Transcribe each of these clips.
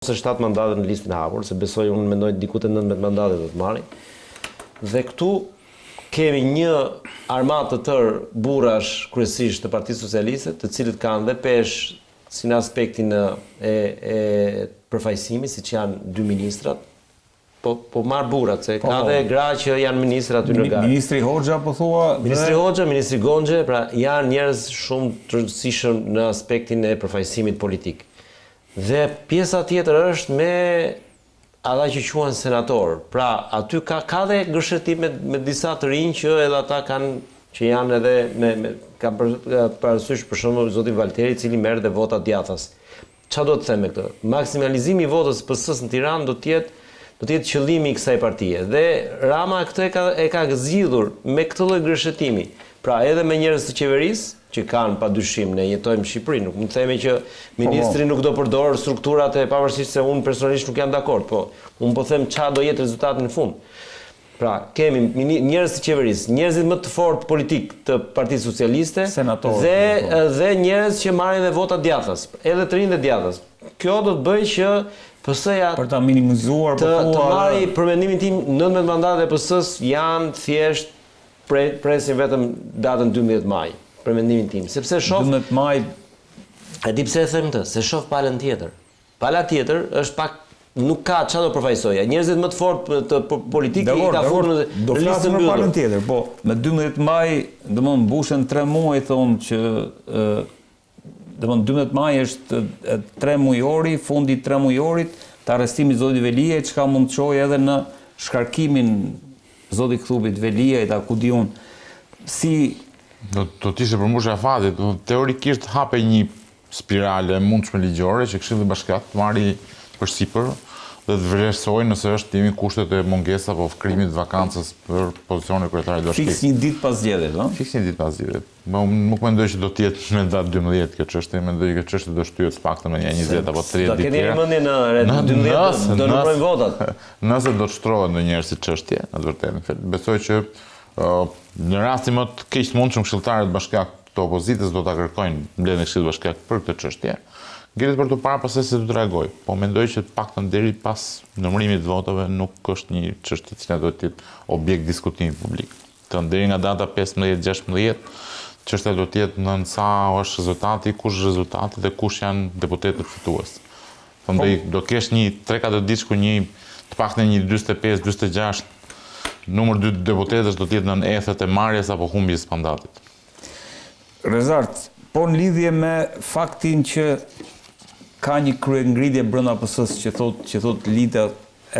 Ose 7 mandate në listën e hapur, se besoj unë mendoj diku te 19 mandate do të marrin. Dhe këtu kemi një armatë të tërë burrash kryesisht të Partisë Socialiste, të cilët kanë dhe peshë si në aspektin e e përfaqësimit, siç janë dy ministrat, Po po marr burrat, se po, ka po. dhe gra që janë ministra aty në garë. Ministri Hoxha po thua dhe Ministri Hoxha, ministri Gonxhe, pra janë njerëz shumë të rëndësishëm në aspektin e përfaqësimit politik. Dhe pjesa tjetër është me ata që quhen senatorë. Pra, aty ka ka dhe gërshetim me me disa të rinj që edhe ata kanë që janë edhe me, me ka për, parasysh për shembull zotin Valteri i cili merr dhe vota djathtas. Çfarë do të them me këtë? Maksimalizimi i votës së PS-së në Tiranë do të jetë do të jetë qëllimi i kësaj partie. Dhe Rama këtë e ka e ka zgjidhur me këtë lloj gërshetimi. Pra edhe me njerëz të qeverisë, që kanë padyshim, ne jetojmë në Shqipëri, nuk mund të themi që ministri nuk do përdorë strukturat e pavarësisht se unë personalisht nuk jam dakord, po unë po them ça do jetë rezultati në fund. Pra, kemi njerëz të qeverisë, njerëzit më të fortë politik të Partisë Socialiste Senatorë, dhe po. dhe njerëz që marrin dhe vota djathtas, edhe të rinj dhe djathtas. Kjo do të bëjë që PS-ja për ta minimizuar po thua të marrë për mendimin tim 19 mandatet e PS-së janë thjesht pre, presin vetëm datën 12 maj, për mendimin tim, sepse shoh 12 maj E di pse e them këtë, se shoh palën tjetër. Pala tjetër është pak nuk ka çfarë do përfaqësojë. Njerëzit më të fortë të politikë i ka futur në do flasim për palën tjetër, po me 12 maj, domthon mbushen 3 muaj thonë që ë domthon 12 maj është 3 mujori, fundi i 3 mujorit të arrestimit zotit Veliaj, çka mund të çojë edhe në shkarkimin zotit Këllupit Veliajt a ku di unë si do do të ishte përmbushja e afatit, teorikisht hapej një spirale e mundshme ligjore që Këshilli Bashkiak të marri përsipër dhe të vlerësojë nëse është jemi kushtet e mungesës apo krijimit të vakancës për pozicionin e kryetarit të bashkisë. Fiks një ditë pas zgjedhjeve, ëh? Fiks një ditë pas zgjedhjeve. Më nuk mendoj që do të jetë me datë 12 kjo çështje, mendoj që kjo çështje do shtyhet të paktën me një 20 apo 30 ditë. Do keni mendjen në rreth 12 do numërojmë votat. Nëse do të shtrohet ndonjëherë si çështje, në të vërtetë, besoj që në rastin më të keq të mundshëm këshilltarët bashkiak të opozitës do ta kërkojnë mbledhjen e Këshillit Bashkiak për këtë çështje. Ngelet për t'u parë pastaj se si do të reagojë. Po mendoj që të paktën deri pas numërimit të votave nuk është një çështje e cila do të jetë objekt diskutimi publik. Të deri nga data 15-16 çështja do të jetë nën sa është rezultati, kush është rezultati dhe kush janë deputetët fitues. Po do, do kesh një 3-4 ditë ku një të paktën një 45, 46 numër dy deputetësh do të jetë nën ethet e marrjes apo humbjes së mandatit. Rezart, po në lidhje me faktin që ka një kryengritje brenda PS-së që thotë që thotë Lida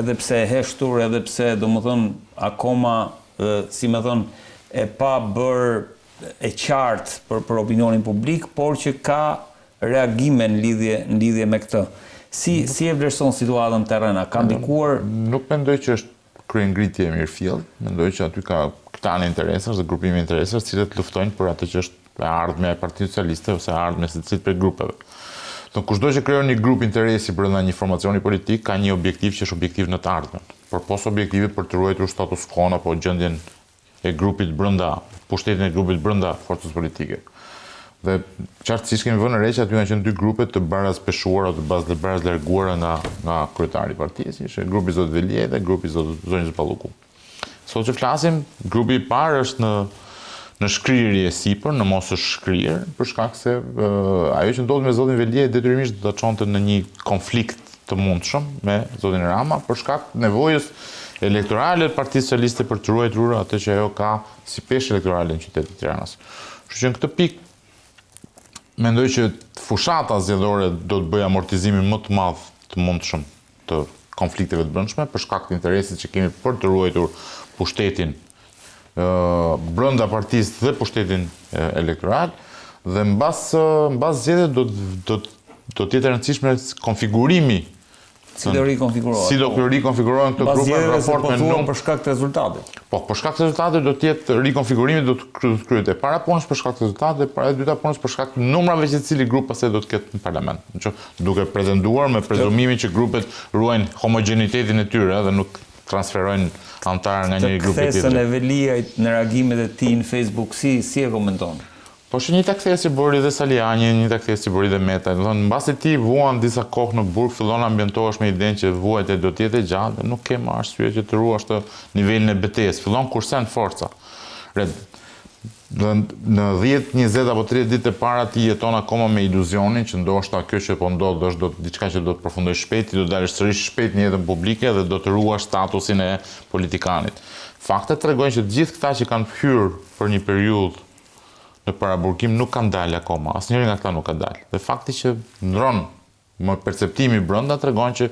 edhe pse e heshtur, edhe pse domethënë akoma si me thënë e pa bërë e qartë për për opinionin publik, por që ka reagime në lidhje në lidhje me këtë. Si si e vlerëson situatën në terren? A ka ndikuar? Nuk mendoj që është kryengritje e mirëfilltë, mendoj që aty ka klane interesash dhe grupime interesash, të cilët luftojnë për atë që është e ardhmja e Partisë Socialiste ose e ardhmja e secilit prej grupeve. Do kushdo që krijon një grup interesi brenda një formacioni politik ka një objektiv që është objektiv në të ardhmen. Përpos objektivit për të ruajtur status quo apo gjendjen e grupit brenda, pushtetin e grupit brenda forcës politike. Dhe qartësisht kemi vënë re që aty kanë qenë dy grupe të barazpeshuara, të baz, barazlarguara nga nga kryetari i partisë, ishte grupi i zotit Veliaj dhe grupi i zotit zonjës Balluku. Sot që flasim, grupi i parë është në në shkrirje e sipër, në mos është shkrirë, për shkak se ajo që ndodhi me zotin Veliaj detyrimisht do ta çonte në një konflikt të mundshëm me zotin Rama për shkak të nevojës elektorale të Partisë Socialiste për të ruajtur atë që ajo ka si peshë elektorale në qytetin e Tiranës. Kështu që në këtë pikë mendoj që fushata zgjedhore do të bëjë amortizimin më të madh të mundshëm të konflikteve të brendshme për shkak të interesit që kemi për të ruajtur pushtetin brenda partisë dhe pushtetin elektoral dhe mbas mbas zgjedhjeve do do do të jetë e rëndësishme konfigurimi Si do rikonfigurohen? Si do po. rikonfigurohen këto grupe në raport po me numrin? Për shkak të rezultatit. Po, për shkak të rezultatit do të jetë rikonfigurimi do të kryhet e para punës për shkak të rezultatit dhe para e dyta punës për shkak të numrave që secili grup pastaj do të ketë në parlament. Në duke pretenduar me prezumimin që grupet ruajnë homogjenitetin e tyre dhe nuk transferojnë anëtarë nga një grup te tjetri. Kthesën e Veliajt në reagimet e tij në Facebook si si e komenton? Po është e njëjta kthesë që bëri dhe Salianji, e njëjta kthesë që bëri dhe Meta. Do thonë, mbasi ti vuan disa kohë në burg, fillon ambientohesh me idenë që vuajtja do të jetë e gjatë dhe nuk ke më arsye që të ruash të nivelin e betejës. Fillon kursen forca. Re, do në 10, 20 apo 30 ditë e para ti jeton akoma me iluzionin që ndoshta kjo që po ndodh është do diçka që do të përfundojë shpejt, ti do dalësh sërish shpejt në jetën publike dhe do të ruash statusin e politikanit. Faktet tregojnë që të gjithë këta që kanë hyrë për një periudhë në paraburgim nuk kanë dalë akoma, asnjëri nga këta nuk ka dalë. Dhe fakti që ndron më perceptimi brenda tregon që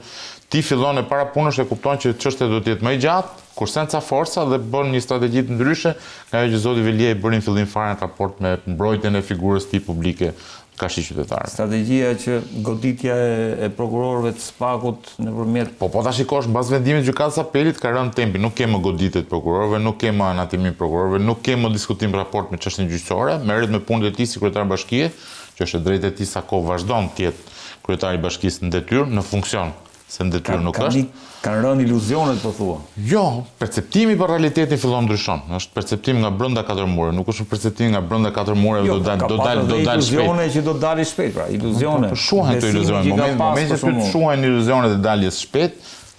ti fillon e para punësh e kupton që çështja do të jetë më e gjatë, kursen ca forca dhe bën një strategji të ndryshe nga ajo që zoti Veliaj bëri në fillim fare në raport me mbrojtjen e figurës tij publike karshi qytetarëve. Strategjia që goditja e, e prokurorëve të SPAK-ut nëpërmjet Po po ta shikosh mbas vendimit të Gjykatës së Apelit ka rënë tempi, nuk ke më goditje të prokurorëve, nuk ke më anatemim prokurorëve, nuk ke më diskutim në raport me çështjen gjyqësore, merret me punët e tij si kryetar bashkie, që është e drejtë e tij sa kohë vazhdon të jetë kryetar i bashkisë në detyrë, në funksion. Se në detyrë nuk është. Kanë rënë iluzionet po thua. Jo, perceptimi për realitetin fillon ndryshon. Është perceptim nga brenda katër mureve, nuk është perceptim nga brenda katër mureve jo, do dal do dal do dal shpejt. Iluzione që do dali shpejt, pra, iluzione. Po, po shuhen këto iluzione. Moment, moment që ty të shuhen iluzionet e daljes shpejt,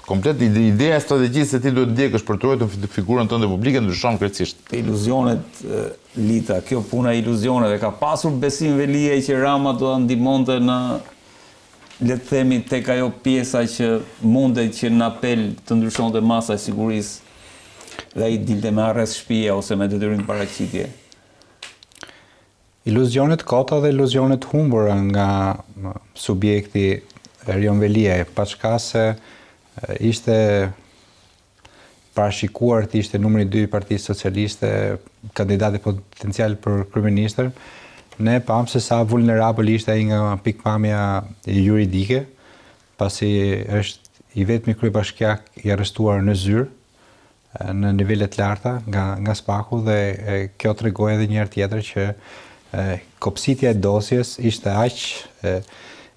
komplet ideja e strategjisë se ti duhet të ndjekësh për të ruajtur figurën tënde publike ndryshon krejtësisht. Iluzionet Lita, kjo puna e iluzioneve ka pasur besim Veliaj që Rama do ta ndihmonte në le të themi tek ajo pjesa që mundej që në apel të ndryshonte masa e sigurisë dhe ai dilte me arrest shtëpie ose me detyrim paraqitje. Iluzione të kota dhe iluzione të humbura nga subjekti Erion Veliaj, paçka se ishte parashikuar të ishte numri 2 i Partisë Socialiste, kandidati potencial për kryeministër, ne pamë se sa vulnerabël ishte ai nga pikëpamja juridike, pasi është i vetmi kryebashkiak i arrestuar në zyrë, në nivele të larta nga nga SPAK-u dhe e, kjo tregoi edhe një herë tjetër që e, kopsitja e dosjes ishte aq e,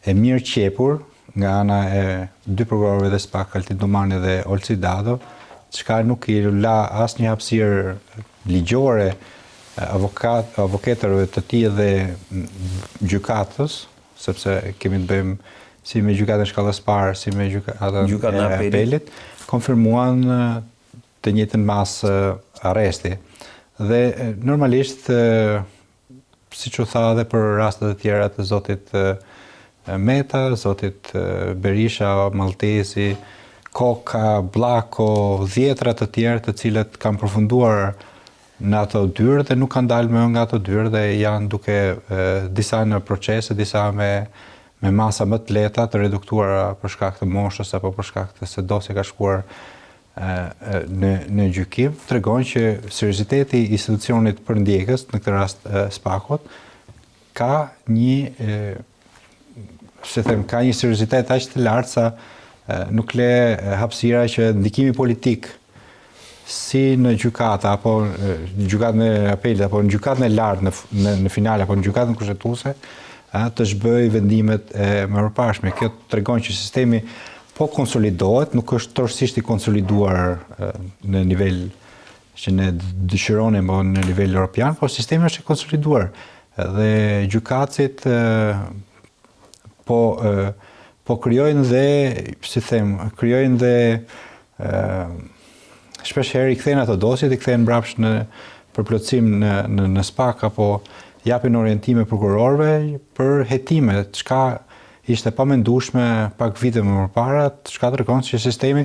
e mirë qepur nga ana e dy prokurorëve të SPAK, Altin Dumani dhe Olsi Dado, çka nuk i la asnjë hapësirë ligjore avokat, avokatërve të tij dhe gjykatës, sepse kemi të bëjmë si me gjykatën e shkallës parë, si me gjykatën e apelit, konfirmuan të njëjtën masë arresti. Dhe normalisht siç u tha edhe për rastet e tjera të zotit Meta, zotit Berisha, Malltezi, Koka, Bllako, dhjetra të tjerë të cilët kanë përfunduar në ato dyer dhe nuk kanë dalë më nga ato dyer dhe janë duke disa në procese, disa me me masa më të lehta të reduktuara për shkak të moshës apo për shkak të se dosja ka shkuar në në gjykim tregon që serioziteti i institucionit përndjekës, në këtë rast SPAK-ut, ka një si them, ka një seriozitet aq të lartë sa nuk le hapësira që ndikimi politik si në gjykata apo në gjykatën e apelit apo në gjykatën e lartë në në, në finale apo në gjykatën kushtetuese, a, të zhbëjë vendimet e mëparshme. Kjo tregon që sistemi Po konsolidohet, nuk është tërësisht i konsoliduar në nivel që ne dëshironim po në nivel europian, por sistemi është i konsoliduar dhe gjykatësit po po krijojnë dhe, si them, krijojnë dhe shpesh herë i kthejnë ato dosjet, i kthejnë mbrapsht në për plotësim në në në SPAK apo japin orientime prokurorëve për hetime, çka Ishte e pamendueshme pak vite më përpara, çka tregon që sistemi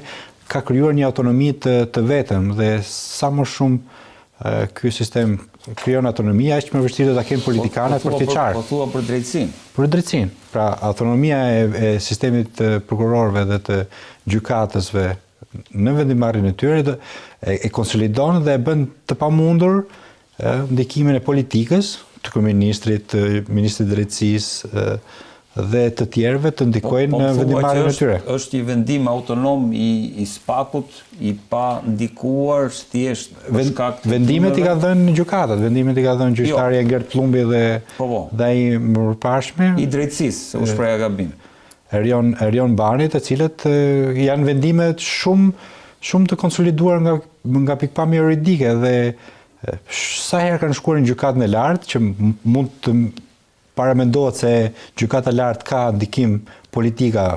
ka krijuar një autonomi të të vetëm dhe sa më shumë ky sistem krijon autonomi, aq më vështirë do ta kenë po, politikanët po për t'i çarë. Po thua për drejtësinë. Për drejtësinë. Pra autonomia e, e sistemit të prokurorëve dhe të gjykatësve në vendimmarrjen e tyre e, e konsolidon dhe e bën të pamundur ndikimin e politikës, të kryeministrit, të ministrit të drejtësisë dhe të tjerëve të ndikojnë po, po, në vendimmarrjen e tyre. Është një vendim autonom i i SPAK-ut, i pa ndikuar thjesht për shkak të Vendimet i ka dhënë gjykatat, vendimet i ka dhënë jo. gjyqtari Engert Pëllumbi dhe po, po. dhe ai më përparshmi. I drejtësisë, se u shpreha gabim. Erion Erion Bani, të cilët janë vendime shumë shumë të konsoliduar nga nga pikëpamja juridike dhe. Sa herë kanë shkuar në gjykatën e lartë që mund të paramendohet se gjykata e lartë ka ndikim politika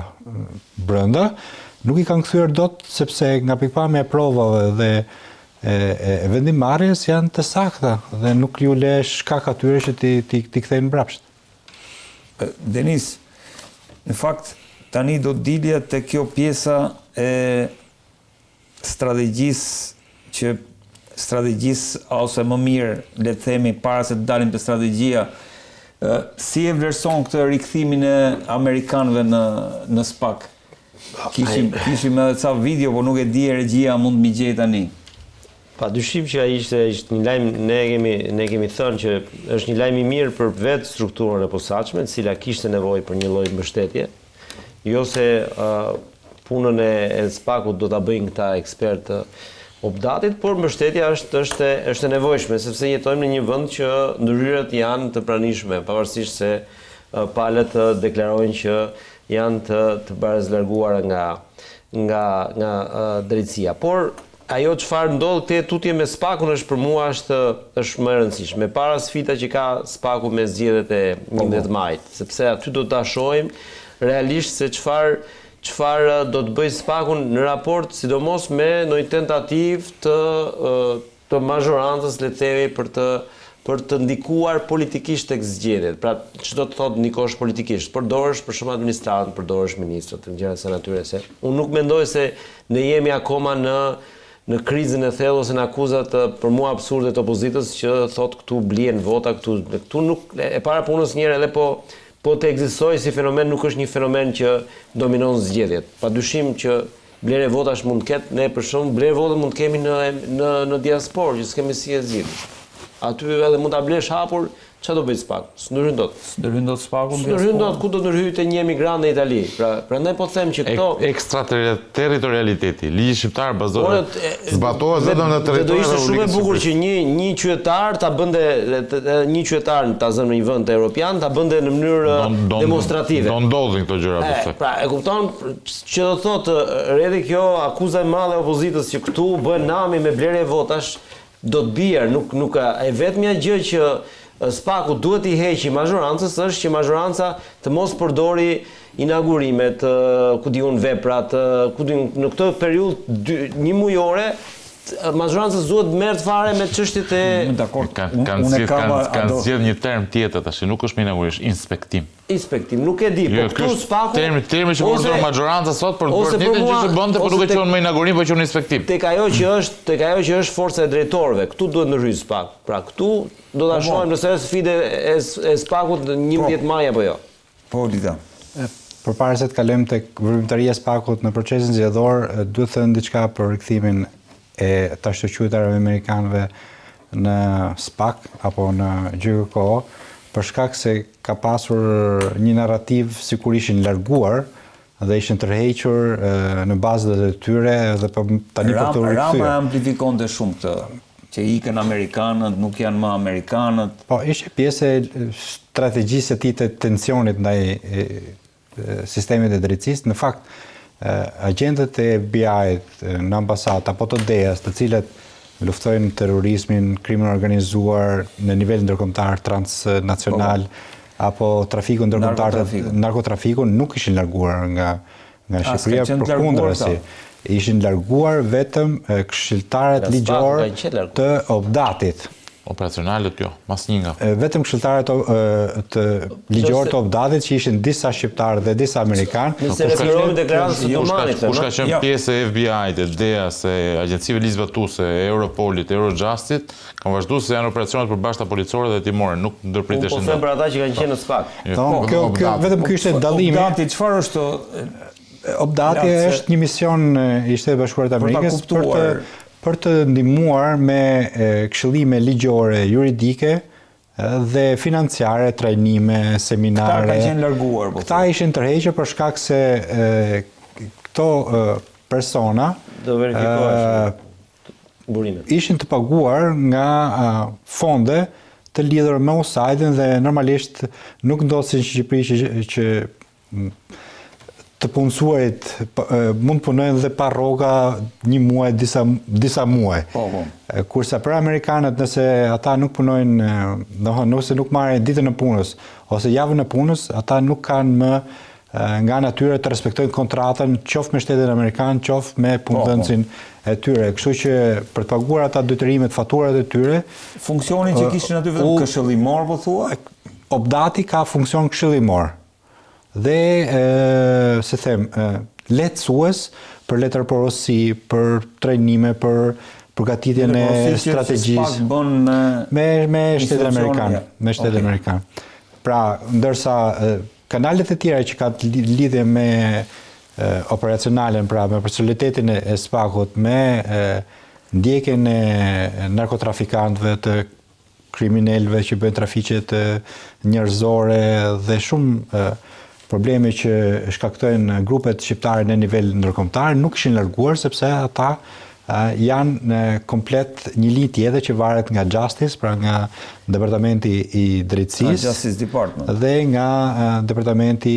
brenda, nuk i kanë kthyer dot sepse nga pikëpamja e provave dhe e, e, e vendimmarrjes janë të sakta dhe nuk ju le shkak atyre që t'i t'i t'i kthejnë mbrapsht. Denis, në fakt tani do të dilja te kjo pjesa e strategjisë që strategjisë ose më mirë le të themi para se të dalim te strategjia si e vlerëson këtë rikthimin e amerikanëve në në SPAK? Kishim kishim edhe ca video, por nuk e di regjia mund të m'i gjejë tani. Pa dyshim që ai ishte ishte një lajm ne kemi ne kemi thënë që është një lajm i mirë për vetë strukturën e posaçme, e cila kishte nevojë për një lloj mbështetje. Jo se uh, punën e, e SPAK-ut do ta bëjnë këta ekspertë të OPDAT-it, por mbështetja është është është e nevojshme sepse jetojmë në një vend që ndërhyrjet janë të pranishme, pavarësisht se palët deklarojnë që janë të të barazlarguara nga nga nga drejtësia. Por ajo çfarë ndodh këtej e tutje me SPAK-un është për mua është është më e rëndësishme. E para sfida që ka SPAK-u me zgjedhjet e 11 po, majit, sepse aty do ta shohim realisht se çfarë çfarë do të bëjë SPAK-u në raport sidomos me ndonjë tentativë të të mazhorancës le të themi për të për të ndikuar politikisht tek zgjedhjet. Pra, ç'do të thotë ndikosh politikisht? Përdorësh për shembull administratën, përdorësh ministrat, gjëra të kësaj natyre se unë nuk mendoj se ne jemi akoma në në krizën e thellë ose në akuzat për mua absurde të opozitës që thotë këtu blihen vota, këtu këtu nuk e para punës një herë edhe po po të ekzistojë si fenomen nuk është një fenomen që dominon zgjedhjet. Padyshim që Blerje votash mund të ketë, ne për shembull blerje vote mund të kemi në në në diasporë, që s'kemi si e zgjidhim. Aty edhe mund ta blesh hapur, çfarë do bëjë SPAK? S'ndërhyn dot. S'ndërhyn dot SPAK-u në diasporë. S'ndërhyn dot, ku do ndërhyjë te një emigrant në Itali? Pra, prandaj po them që këto ekstraterritorialiteti, ligji shqiptar bazohet zbatohet vetëm në territorin e Do ishte shumë e bukur që një një qytetar ta bënte një qytetar ta zëmë në një vend europian ta bënte në mënyrë demonstrative. Do ndodhin këto gjëra pastaj. Pra, e kupton Që do të thotë, Redi kjo akuza e madhe e opozitës që këtu bëhen nami me blerje votash, do të bjerë, nuk nuk e vetmja gjë që SPAK-u duhet t'i heqi mazhorancës është që mazhoranca të mos përdori inaugurimet, ku di unë veprat, ku di unë në këtë periudhë një mujore mazhoranca s'duhet të merret fare me çështjet e Dakord, kanë kanë zgjedh kanë kanë zgjedh një term tjetër tash, nuk është më inaugurim, është inspektim. Inspektim, nuk e di, po jo, këtu SPAK-u... Termi, termi që përdor maxhoranca sot për të bërë të njëjtën gjë që bënte, por nuk e quan më inaugurim, po e quan inspektim. Tek ajo që është, tek ajo që është forca e drejtorëve, këtu duhet ndërhyjë SPAK. Pra këtu do ta po, po. shohim nëse është sfidë e, e SPAK-ut në 11 po. maj apo jo. Po, Lida. Përpara se të kalojmë tek veprimtaria e SPAK-ut në procesin zgjedhor, duhet thënë diçka për rikthimin e të ashtuquajturave amerikanëve në SPAK apo në GJKKO, për shkak se ka pasur një narrativë sikur ishin larguar dhe ishin tërhequr në bazat e tyre dhe po tani për t'u rikthyer. Rama e amplifikonte shumë këtë, që ikën amerikanët, nuk janë më amerikanët. Po, ishte pjesë e strategjisë së tij të tensionit ndaj sistemit të drejtësisë. Në fakt, agjentët e FBI-t në ambasadë apo të DEA-s, të cilët luftojnë terrorizmin, krimin e organizuar në nivel ndërkombëtar, transnacional, po, po. apo trafikun ndërkombëtar, narkotrafikun, nuk ishin larguar nga nga Shqipëria, përkundrazi. Ishin larguar vetëm këshilltarët ligjorë të OPDAT-it. Operacionalët jo, asnjë nga. Vetëm këshilltarët të ligjorë të OPDAT-it që ishin disa shqiptarë dhe disa amerikanë. Nëse referohemi deklaratës së Dumanit, kush ka qenë jo. pjesë e FBI-t, e DEA-s, e agjencive ligjzbatuese, e Europolit, Eurojustit, kanë vazhduar se janë operacione të përbashkëta policore dhe hetimore, nuk ndërpriteshin. Unë po them për ata që kanë qenë në SPAK. Jo, po, kjo, kjo, vetëm ky ishte dallimi. OPDAT-i çfarë është OPDAT-i është një mision i Shteteve të Bashkuara të Amerikës për të për të ndihmuar me këshillime ligjore, juridike dhe financiare, trajnime, seminare. Këta kanë qenë larguar. Po. Këta ishin tërhequr për shkak se këto persona do verifikoheshin burimet. Ishin të paguar nga fonde të lidhur me USAID-in dhe normalisht nuk ndodh si në Shqipëri që, që. të punësuarit mund të punojnë dhe pa rroga një muaj, disa disa muaj. Po, po. Kurse për amerikanët nëse ata nuk punojnë, domethënë nëse nuk marrin ditën e punës ose javën e punës, ata nuk kanë më nga ana e tyre të respektojnë kontratën qoftë me shtetin amerikan, qoftë me po, po. punëdhënësin e tyre. Kështu që për të paguar ata detyrimet, faturat e tyre, funksionin që kishin aty vetëm këshillimor po thua? OPDAT-i ka funksion këshillimor. Dhe si them, lehtësues për letërporosi, për trajnime, për përgatitjen e strategjisë bën me me me shtetin amerikan, me shtetin okay. amerikan. Pra, ndërsa kanalet e tjera që kanë lidhje me operacionalen, pra me personalitetin e SPAK-ut, me ndjekjen e narkotrafikantëve të kriminelëve që bëjnë trafiqet njerëzore dhe shumë probleme që shkaktojnë grupet shqiptare në nivel ndërkombëtar nuk ishin larguar sepse ata janë në komplet një linjë tjetër që varet nga Justice, pra nga Departamenti i Drejtësisë, Justice Department dhe nga Departamenti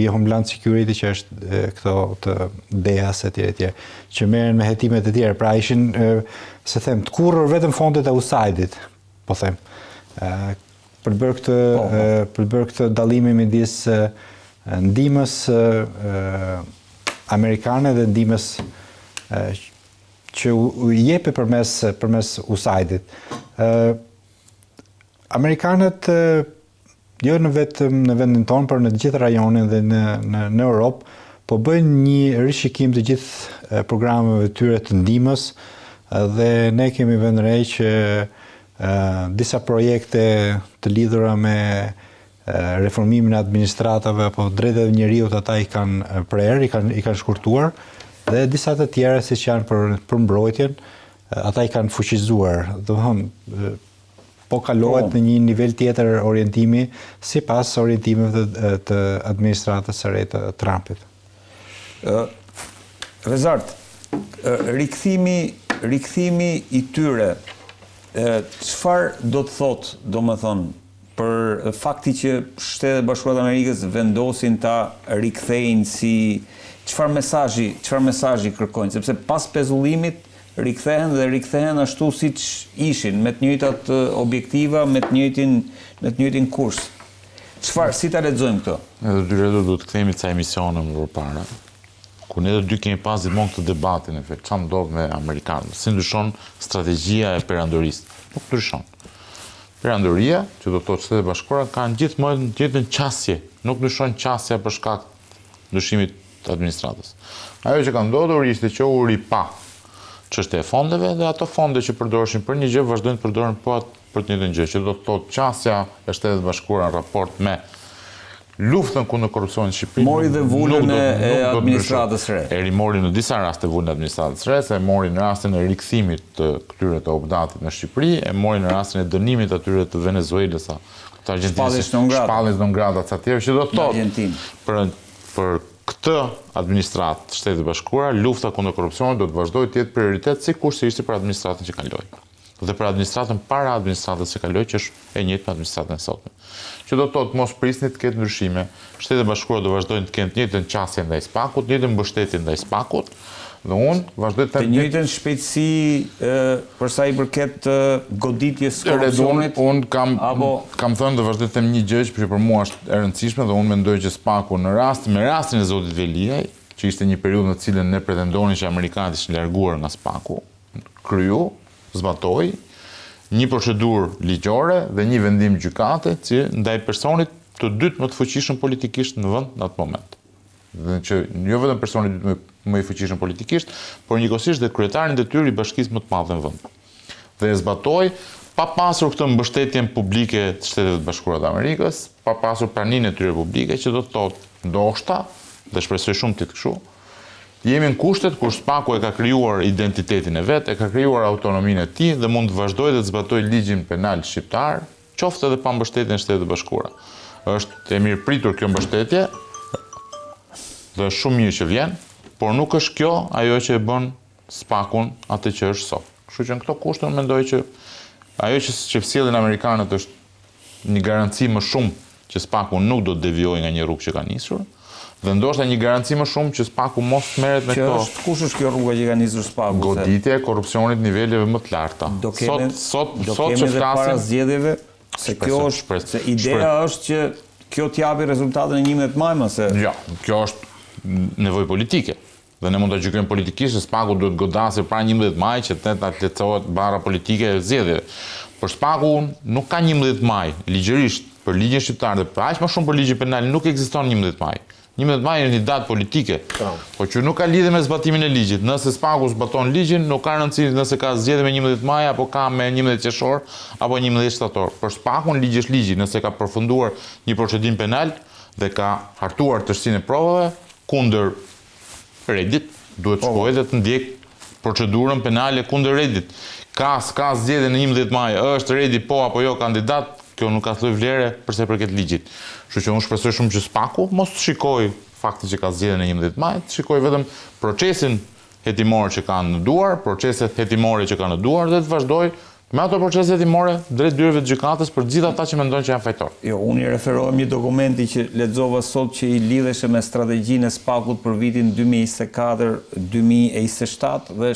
i Homeland Security që është këto të DEA-s etj etj, që merren me hetimet e tjera. Pra ishin si them, tkurrur vetëm fondet e USAID-it, po them. Ë për të bërë këtë po, po. për të bërë këtë dallimin midis ndihmës amerikane dhe ndihmës që u jepet përmes përmes USAID-it. Ë Amerikanët jo në vetëm në vendin tonë, por në të gjithë rajonin dhe në në në Europë, po bëjnë një rishikim të gjithë programeve të tyre të ndihmës dhe ne kemi vënë re që disa projekte të lidhura me reformimin e administratave apo drejtat e njeriut ata i kanë prerë, i kanë i kanë shkurtuar dhe disa të tjera siç janë për për mbrojtjen, ata i kanë fuqizuar. Domethënë po kalohet po. në një nivel tjetër orientimi sipas orientimeve të, të administratës së re të Trumpit. Ë Rezart, rikthimi rikthimi i tyre çfarë do të thotë, domethënë, për fakti që Shtetet e Bashkuara të Amerikës vendosin ta rikthejnë si çfarë mesazhi, çfarë mesazhi kërkojnë, sepse pas pezullimit Rikthehen dhe rikthehen ashtu siç ishin, me të njëjtat objektiva, me të njëjtin, me të njëjtin kurs. Çfarë, si ta lexojmë këtë? Ne të dy Redo duhet të kthehemi ca emisione më përpara, ku ne të dy kemi pas gjithmonë këtë debatin në fakt, çfarë ndodh me amerikanët, si ndryshon strategjia e perandorisë. Nuk ndryshon. Perandoria, që do të thotë Shtetet e Bashkuara, kanë gjithmonë të njëjtën qasje, nuk ndryshon qasja për shkak ndryshimit të administratës. Ajo që ka ndodhur ishte që u ripa çështja e fondeve dhe ato fonde që përdoreshin për një gjë vazhdojnë të përdoren po atë për të njëjtën gjë, që do të thotë qasja e Shteteve të Bashkuara në raport me luftën kundër korrupsionit në Shqipëri. Mori dhe vulën e administratës së re. E rimori në disa raste vulën e administratës së re, se e mori në rastin e rikthimit të këtyre të OPDAT-it në Shqipëri, e mori në rastin e dënimit atyre të Venezuelës të Argjentinës, shpalljes non grata ca tjerë, që do të thotë për për këtë administratë të Shteteve të Bashkuara, lufta kundër korrupsionit do të vazhdojë të jetë prioritet sikurse ishte për administratën që kaloi. Dhe për administratën para administratës që kaloi, që është e njëjtë me administratën e sotme. Që do të thotë mos prisni të ketë ndryshime. Shtetet e Bashkuara do vazhdojnë të kenë të njëjtën qasje ndaj SPAK-ut, të njëjtën mbështetje ndaj SPAK-ut, dhe unë vazhdoj të them të njëjtën shpejtësi për sa i përket goditjes së korrupsionit. Unë kam apo kam thënë dhe vazhdoj të them një gjë që për mua është e rëndësishme dhe unë mendoj që SPAK-u në rast me rastin e zotit Veliaj, që ishte një periudhë në të cilën ne pretendonin që amerikanët ishin larguar nga SPAK-u, kryu, zbatoi një procedurë ligjore dhe një vendim gjykate që ndaj personit të dytë më të fuqishëm politikisht në vend në atë moment. Dhe që jo vetëm personi i dytë më, më i fuqishëm politikisht, por njëkohësisht dhe kryetari në detyrë i bashkisë më të madhe në vend. Dhe e zbatoi pa pasur këtë mbështetjen publike të Shteteve të Bashkuara të Amerikës, pa pasur praninë e tyre publike, që do të thotë ndoshta, dhe shpresoj shumë të jetë kështu, jemi në kushtet kur SPAK-u e ka krijuar identitetin e vet, e ka krijuar autonominë e tij dhe mund të vazhdojë dhe të zbatojë ligjin penal shqiptar, qoftë edhe pa mbështetjen e Shteteve të Bashkuara. Është e mirëpritur kjo mbështetje dhe është shumë mirë që vjen, por nuk është kjo ajo që e bën SPAK-un atë që është sot. Kështu që në këto kushte unë mendoj që ajo që që sjellin amerikanët është një garanci më shumë që SPAK-u nuk do të devijojë nga një rrugë që ka nisur. Dhe ndoshta një garanci më shumë që SPAK-u mos të merret me Që këto është kush është kjo rruga që ka nisur SPAK-u? se goditje e korrupsionit niveleve më të larta. Do kemi Sot sot do sot kemi që edhe para flasim zgjedhjeve, se kjo Shpresoj, është shpres- se ideja është që kjo t'japi rezultatin e 11 maj, më se Jo, kjo është nevojë politike. Dhe ne mund ta gjykojmë politikisht se SPAK-u duhet godasë para 11 maj që të ta lehtësohet barra politike e zgjedhjeve. Por SPAK-u nuk ka 11 maj ligjërisht për ligjin shqiptar dhe për aq më shumë për ligjin penal nuk ekziston 11 maj. 11 maj është një datë politike, po që nuk ka lidhje me zbatimin e ligjit. Nëse SPAK-u zbaton ligjin, nuk ka rëndësi nëse ka zgjedhje me 11 maj apo ka me 11 qershor apo 11 shtator. Për SPAK-un ligji është ligji, nëse ka përfunduar një procedim penal dhe ka hartuar tërësinë e provave kundër Redit, duhet të shkojë dhe të ndjek procedurën penale kundër Redit. Ka, s'ka zgjedhje në 11 maj, është Redi po apo jo kandidat, kjo nuk ka lloj vlere për sa i përket ligjit. Kështu që unë shpresoj shumë që SPAK-u mos të shikojë faktin që ka zgjedhje në 11 maj, të shikojë vetëm procesin hetimor që ka në duar, proceset hetimore që ka në duar dhe të vazhdojë me ato procese hetimore drejt dyerve të gjykatës për të gjithë ata që mendojnë që janë fajtor. Jo, unë i referohem një dokumenti që lexova sot që i lidheshe me strategjinë e SPAK-ut për vitin 2024-2027 dhe